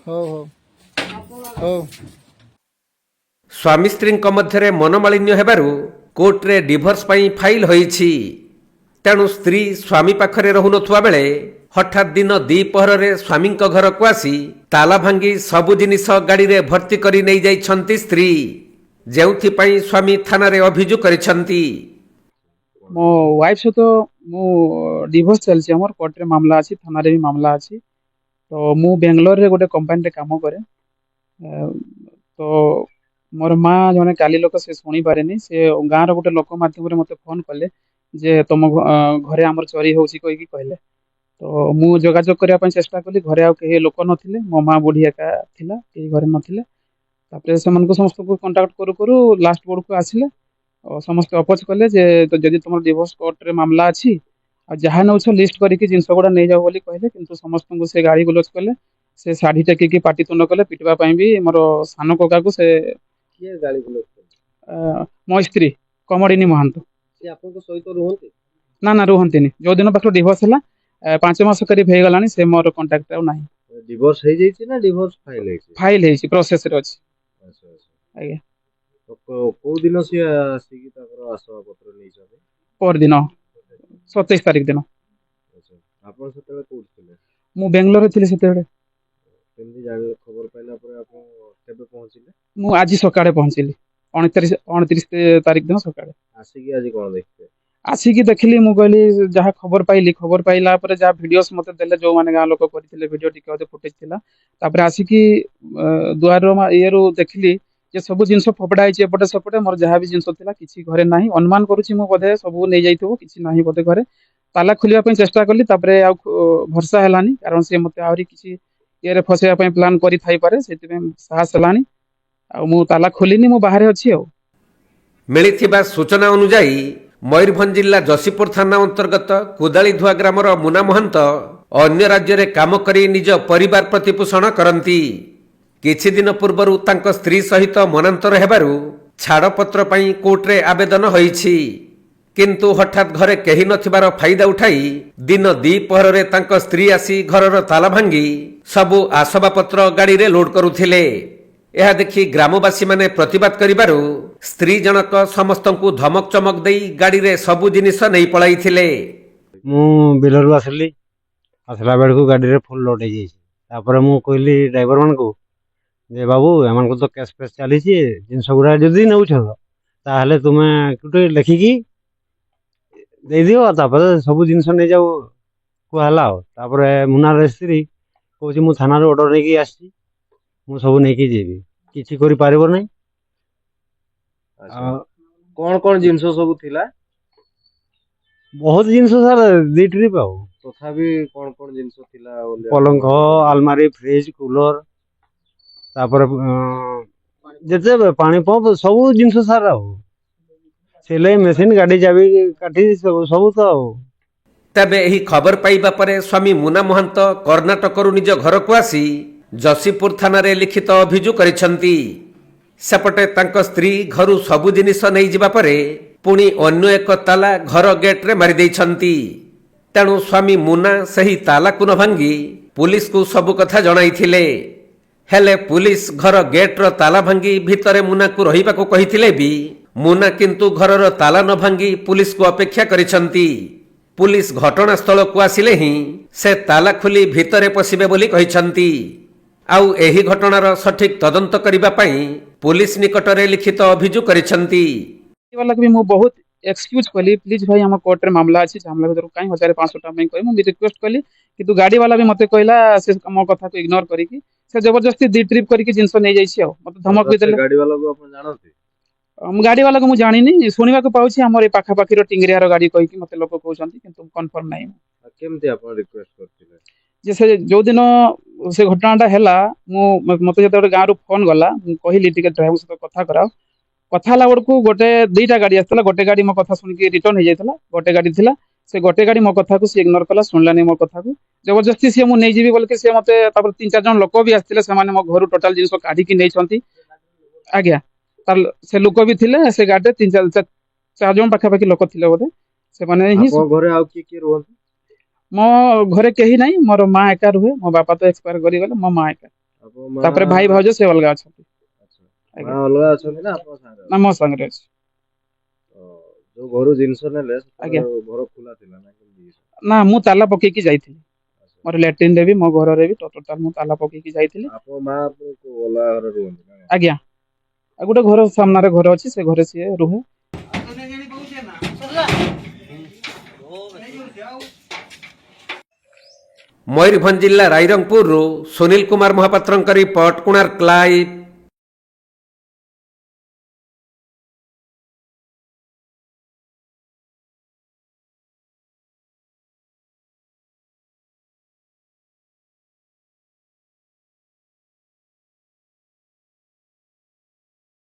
ହଉ ହଉ ହଉ। ସ୍ୱାମୀ ସ୍ତ୍ରୀଙ୍କ ମଧ୍ୟରେ ମନମାଳିନ୍ୟ ହେବାରୁ କୋର୍ଟରେ ଡିଭୋର୍ସ ପାଇଁ ଫାଇଲ ହୋଇଛି। ତେଣୁ ସ୍ତ୍ରୀ ସ୍ୱାମୀ ପାଖରେ ରହୁନଥିବା ବେଳେ ହଠାତ୍ ଦିନ ଦ୍ୱିପହରରେ ସ୍ୱାମୀଙ୍କ ଘରକୁ ଆସି ତାଲା ଭାଙ୍ଗି ସବୁ ଜିନିଷ ଗାଡ଼ିରେ ଭର୍ତ୍ତି କରି ନେଇଯାଇଛନ୍ତି ସ୍ତ୍ରୀ, ଯେଉଁଥିପାଇଁ ସ୍ୱାମୀ ଥାନାରେ ଅଭିଯୋଗ କରିଛନ୍ତି। ମୋ ୱାଇଫ୍ ସହିତ ମୁଁ ଡିଭୋର୍ସ ଚାଲିଛି ଆମର। କୋର୍ଟରେ ମାମଲା ଅଛି, ଥାନାରେ ବି ମାମଲା ଅଛି। ତ ମୁଁ ବେଙ୍ଗଲୋରରେ ଗୋଟେ କମ୍ପାନୀରେ କାମ କରେ। ତ ମୋର ମା ଜଣେ କାଲି ଲୋକ, ସେ ଶୁଣିପାରେନି। ସେ ଗାଁର ଗୋଟେ ଲୋକ ମାଧ୍ୟମରେ ମୋତେ ଫୋନ୍ କଲେ ଯେ ତମ ଘରେ ଆମର ଚୋରି ହେଉଛି କହିକି କହିଲେ। ତ ମୁଁ ଯୋଗାଯୋଗ କରିବା ପାଇଁ ଚେଷ୍ଟା କଲି। ଘରେ ଆଉ କେହି ଲୋକ ନଥିଲେ, ମୋ ମା ବୁଢ଼ୀ ଏକା ଥିଲା, କେହି ଘରେ ନଥିଲେ। ତାପରେ ସେମାନଙ୍କୁ ସମସ୍ତଙ୍କୁ କଣ୍ଟାକ୍ଟ କରୁ କରୁ ଲାଷ୍ଟ ବେଳକୁ ଆସିଲେ ଆଉ ସମସ୍ତେ ଅପୋଜ କଲେ ଯେ ତ ଯଦି ତୁମର ଡିଭୋର୍ସ କୋର୍ଟରେ ମାମଲା ଅଛି ଆଉ ଯାହା ନେଉଛ, ଲିଷ୍ଟ କରିକି ଜିନିଷ ଗୁଡ଼ା ନେଇଯାଅ ବୋଲି କହିଲେ। କିନ୍ତୁ ସମସ୍ତଙ୍କୁ ସେ ଗାଳି ଗୁଲଜ କଲେ, ସେ ଶାଢ଼ୀ ଟେକିକି ପାଟିତୁଣ୍ଡ କଲେ, ପିଟିବା ପାଇଁ ବି ମୋର ସାନ କକାକୁ ସେ କିଏ ଗାଳି ଗୁଲଜ କଲେ? ମୋ ସ୍ତ୍ରୀ କମଳିନୀ ମହାନ୍ତ। ସେ ଆପଣଙ୍କ ସହିତ ରୁହନ୍ତି? ନା ନା, ରୁହନ୍ତିନି। ଯୋଉ ଦିନ ପାଖରୁ ଡିଭୋର୍ସ ହେଲା, 5 ମାସ କରିବ ହେଇଗଲାଣି, ସେ ମୋର କଣ୍ଟାକ୍ଟ ଆଉ ନାହିଁ। ଡିଭୋର୍ସ ହେଇଯାଇଛି ନା ଡିଭୋର୍ସ ଫାଇଲ ହେଇଛି? ଫାଇଲ ହେଇଛି, ପ୍ରୋସେସରେ ଅଛି। ଆଚ୍ଛା। ଆଜ୍ଞା। ତ କୋଉ ଦିନ ସିଏ ଆସିକି ତାଙ୍କର ଆସବାବପତ୍ର ନେଇଛନ୍ତି? ପରଦିନ, 27 ତାରିଖ ଦିନ। ଆଚ୍ଛା, ଆପଣ ସେତେବେଳେ କୋଉଠି ଥିଲେ? ମୁଁ ବେଙ୍ଗଲୋରରେ ଥିଲି ସେତେବେଳେ। କେମିତି ଜାଣିଲେ? ଖବର ପାଇଲା ପରେ ଆପଣ କେବେ ପହଞ୍ଚିଲେ? ମୁଁ ଆଜି ସକାଳେ ପହଞ୍ଚିଲି, 29 ତାରିଖ ଦିନ ସକାଳେ। ଆସିକି ଆଜି କଣ ଦେଖିଲେ? ଆସିକି ଦେଖିଲି, ମୁଁ କହିଲି ଯାହା ଖବର ପାଇଲି, ଖବର ପାଇଲା ପରେ ଯାହା ଭିଡ଼ିଓସ୍ ମୋତେ ଦେଲେ ଯୋଉମାନେ ଗାଁ ଲୋକ କରିଥିଲେ, ଭିଡ଼ିଓ ଟିକେ ଅଧେ ଫୁଟେଜ ଥିଲା। ତାପରେ ଆସିକି ଦୁଆର ଇଏରୁ ଦେଖିଲି ଯେ ସବୁ ଜିନିଷ ଫୋପଡ଼ା ହେଇଛି ଏପଟେ ସେପଟେ। ମୋର ଯାହା ବି ଜିନିଷ ଥିଲା କିଛି ଘରେ ନାହିଁ। ଅନୁମାନ କରୁଛି ମୁଁ, ବୋଧେ ସବୁ ନେଇଯାଇଥିବ, କିଛି ନାହିଁ ବୋଧେ ଘରେ। ତାଲା ଖୋଲିବା ପାଇଁ ଚେଷ୍ଟା କଲି, ତାପରେ ଆଉ ଭରସା ହେଲାନି, କାରଣ ସିଏ ମୋତେ ଆହୁରି କିଛି ଇଏରେ ଫସେଇବା ପାଇଁ ପ୍ଲାନ୍ କରିଥାଇପାରେ। ସେଥିପାଇଁ ସାହସ ହେଲାନି ଆଉ ମୁଁ ତାଲା ଖୋଲିନି। ମୁଁ ବାହାରେ ଅଛି ଆଉ। ମିଳିଥିବା ସୂଚନା ଅନୁଯାୟୀ, ମୟୂରଭଞ୍ଜ ଜିଲ୍ଲା ଯଶୀପୁର ଥାନା ଅନ୍ତର୍ଗତ କୁଦାଳିଧୁଆ ଗ୍ରାମର ମୁନା ମହାନ୍ତ ଅନ୍ୟ ରାଜ୍ୟରେ କାମ କରି ନିଜ ପରିବାର ପ୍ରତିପୋଷଣ କରନ୍ତି। କିଛି ଦିନ ପୂର୍ବରୁ ତାଙ୍କ ସ୍ତ୍ରୀ ସହିତ ମନାନ୍ତର ହେବାରୁ ଛାଡ଼ପତ୍ର ପାଇଁ କୋର୍ଟରେ ଆବେଦନ ହୋଇଛି। କିନ୍ତୁ ହଠାତ୍ ଘରେ କେହି ନଥିବାର ଫାଇଦା ଉଠାଇ ଦିନ ଦ୍ୱିପହରରେ ତାଙ୍କ ସ୍ତ୍ରୀ ଆସି ଘରର ତାଲା ଭାଙ୍ଗି ସବୁ ଆସବାବପତ୍ର ଗାଡ଼ିରେ ଲୋଡ୍ କରୁଥିଲେ। ଏହା ଦେଖି ଗ୍ରାମବାସୀମାନେ ପ୍ରତିବାଦ କରିବାରୁ ସ୍ତ୍ରୀ ଜଣକ ସମସ୍ତଙ୍କୁ ଧମକ ଚମକ ଦେଇ ଗାଡ଼ିରେ ସବୁ ଜିନିଷ ନେଇ ପଳାଇଥିଲେ। ମୁଁ ବିଲରୁ ଆସିଲି। ଆସିଲା ବେଳକୁ ଗାଡ଼ିରେ ଫୁଲ୍ ଲୋଡ଼ ହେଇଯାଇଛି। ତାପରେ ମୁଁ କହିଲି ଡ୍ରାଇଭରମାନଙ୍କୁ ଯେ ବାବୁ, ଏମାନଙ୍କୁ ତ କେସ୍ ଫେସ୍ ଚାଲିଛି, ଜିନିଷ ଗୁଡ଼ା ଯଦି ନେଉଛ ତାହେଲେ ତୁମେ ଗୋଟେ ଲେଖିକି ଦେଇଦିଅ, ତାପରେ ସବୁ ଜିନିଷ ନେଇଯାଉ, କୁହା ହେଲା। ଆଉ ତାପରେ ମୁନାର ସ୍ତ୍ରୀ କହୁଛି, ମୁଁ ଥାନାରୁ ଅର୍ଡ଼ର ନେଇକି ଆସିଛି, ମୁଁ ସବୁ ନେଇକି ଯିବି, କିଛି କରିପାରିବ ନାହିଁ। ଆଚ୍ଛା, କଣ କଣ ଜିନିଷ ସବୁ ଥିଲା? ବହୁତ ଜିନିଷ ସାର୍, ଦି ଟ୍ରିପ୍ ଆଉ। ତଥାପି କଣ କଣ ଜିନିଷ ଥିଲା ବୋଲି? ପଲଙ୍କ, ଆଲମାରି, ଫ୍ରିଜ୍, କୁଲର, ତାପରେ ଯେତେ ପାଣି ପମ୍ପ, ସବୁ ଜିନିଷ ସାର୍। ଆଉ ସିଲେଇ ମେସିନ୍, ଗାଡ଼ି ଚାବି କାଠି, ସବୁ ସବୁ ତ ଆଉ। ତେବେ ଏହି ଖବର ପାଇବା ପରେ ସ୍ୱାମୀ ମୁନା ମହାନ୍ତ କର୍ଣ୍ଣାଟକରୁ ନିଜ ଘରକୁ ଆସି ଯଶୀପୁର ଥାନାରେ ଲିଖିତ ଅଭିଯୋଗ କରିଛନ୍ତି। ସେପଟେ ତାଙ୍କ ସ୍ତ୍ରୀ ଘରୁ ସବୁ ଜିନିଷ ନେଇଯିବା ପରେ ପୁଣି ଅନ୍ୟ ଏକ ତାଲା ଘର ଗେଟ୍ରେ ମାରିଦେଇଛନ୍ତି। ତେଣୁ ସ୍ୱାମୀ ମୁନା ସେହି ତାଲାକୁ ନ ଭାଙ୍ଗି ପୁଲିସକୁ ସବୁ କଥା ଜଣାଇଥିଲେ। ହେଲେ ପୁଲିସ ଘର ଗେଟ୍ର ତାଲା ଭାଙ୍ଗି ଭିତରେ ମୁନାକୁ ରହିବାକୁ କହିଥିଲେ ବି ମୁନା କିନ୍ତୁ ଘରର ତାଲା ନ ଭାଙ୍ଗି ପୁଲିସକୁ ଅପେକ୍ଷା କରିଛନ୍ତି। ପୁଲିସ ଘଟଣାସ୍ଥଳକୁ ଆସିଲେ ହିଁ ସେ ତାଲା ଖୋଲି ଭିତରେ ପଶିବେ ବୋଲି କହିଛନ୍ତି। ଆଉ ଏହି ଘଟଣାର ସଠିକ ତଦନ୍ତ କରିବା ପାଇଁ ପୁଲିସ ନିକଟରେ ଲିଖିତ ଅଭିଯୋଗ କରିଛନ୍ତି। ବାଲାକୁ ବି ମୁଁ ବହୁତ ଏକ୍ସକ୍ୟୁଜ କଲି, ପ୍ଲିଜ ଭାଇ, ଆମ କୋର୍ଟରେ ମାମଲା ଅଛି, ଝାମେଲା ଭିତରକୁ କାହିଁ 1500 ଟଙ୍କା ପାଇଁ କହିବି। ମୁଁ ବି ରିକ୍ୱେଷ୍ଟ କଲି, କିନ୍ତୁ ଗାଡ଼ି ବାଲା ବି ମୋତେ କହିଲା, ସେ ମୋ କଥାକୁ ଇଗ୍ନୋର କରିକି ସେ ଜବରଦସ୍ତି ଦି ଟ୍ରିପ୍ କରିକି ଜିନିଷ ନେଇଯାଇଛି ଆଉ ମୋତେ ଧମକ ବି ସେ ଦେଲେ। ଗାଡି ବାଲାକୁ ଆପଣ ଜାଣନ୍ତି? ମୁଁ ଗାଡ଼ି ବାଲାକୁ ମୁଁ ଜାଣିନି। ଶୁଣିବାକୁ ପାଉଛି ଆମର ଏ ପାଖାପାଖିର ଟିଙ୍ଗରିଆର ଗାଡ଼ି କହିକି ମୋତେ ଲୋକ କହୁଛନ୍ତି, କିନ୍ତୁ କନଫର୍ମ ନାହିଁ। ଆଉ କେମିତି ଆପଣ ରିକ୍ୱେଷ୍ଟ କରିଥିଲେ? ଯେ ସେ ଯୋଉଦିନ ସେ ଘଟଣାଟା ହେଲା, ମୁଁ ମୋତେ ଯେତେବେଳେ ଗାଁରୁ ଫୋନ ଗଲା, ମୁଁ କହିଲି ଟିକେ ଡ୍ରାଇଭର ସହିତ କଥା କରାଅ। କଥା ହେଲା ବେଳକୁ ଗୋଟେ ଦିଟା ଗାଡ଼ି ଆସିଥିଲା। ଗୋଟେ ଗାଡ଼ି ମୋ କଥା ଶୁଣିକି ରିଟର୍ନ ହେଇଯାଇଥିଲା। ଗୋଟେ ଗାଡ଼ି ଥିଲା, ସେ ଗୋଟେ ଗାଡ଼ି ମୋ କଥାକୁ ସେ ଇଗ୍ନୋର କଲା, ଶୁଣିଲାନି ମୋ କଥାକୁ। ଜବରଦସ୍ତି ସିଏ ମୁଁ ନେଇଯିବି ବୋଲିକି ସିଏ ମୋତେ, ତାପରେ ତିନି ଚାରି ଜଣ ଲୋକ ବି ଆସିଥିଲେ, ସେମାନେ ମୋ ଘରୁ ଟୋଟାଲ ଜିନିଷ କାଢିକି ନେଇଛନ୍ତି ଆଜ୍ଞା। ତାର ସେ ଲୋକ ବି ଥିଲେ ସେ ଗାଡ଼ିରେ, ତିନି ଚାରି ଚାରି ଜଣ ପାଖାପାଖି ଲୋକ ଥିଲେ ବୋଧେ, ସେମାନେ ହିଁ। ଆପଣଙ୍କ ଘରେ ଆଉ କିଏ କିଏ ରୁହନ୍ତି? ମୋ ଘରେ କେହି ନାହିଁ, ମୋର ମା ଏକା ରୁହେ। ମୋ ବାପା ତ ଏକ୍ସପାୟାର କରିଗଲେ, ମୋ ମା ଏକା। ଆପଣ ମା? ତାପରେ ଭାଇ ଭାଉଜ ସେ ଅଲଗା ଅଛନ୍ତି। ଆଚ୍ଛା। ଆଜ୍ଞା। ମା ଅଲଗା ଅଛନ୍ତି ନା ଆପଣଙ୍କ ସାଙ୍ଗରେ? ନା, ମୋ ସାଙ୍ଗରେ ଅଛି। ତ ଯୋଉ ଘରୁ ଜିନିଷ ନେଲେ ଆଜ୍ଞା। ସେତେବେଳେ ଘର ଖୋଲା ଥିଲା ନା କେମିତି? ନା, ମୁଁ ତାଲା ପକେଇକି ଯାଇଥିଲି। ଆଚ୍ଛା। ମୋର ଲାଟ୍ରିନରେ ବି, ମୋ ଘରରେ ବି ଟୋଟାଲ ମୁଁ ତାଲା ପକେଇକି ଯାଇଥିଲି। ଆପଣ ମା ଆପଣଙ୍କୁ ଅଲଗା ଘରେ ରୁହନ୍ତି ନା କଣ? ଆଜ୍ଞା, ଆଉ ଗୋଟେ ଘର ସାମ୍ନାରେ ଘର ଅଛି, ସେ ଘରେ ସିଏ ରୁହେ। ମୟୂରଭଞ୍ଜ ଜିଲ୍ଲା ରାଇରଙ୍ଗପୁରରୁ ସୁନୀଲ କୁମାର ମହାପାତ୍ରଙ୍କ ରିପୋର୍ଟ, କୋଣାର୍କ ଲାଇଭ୍।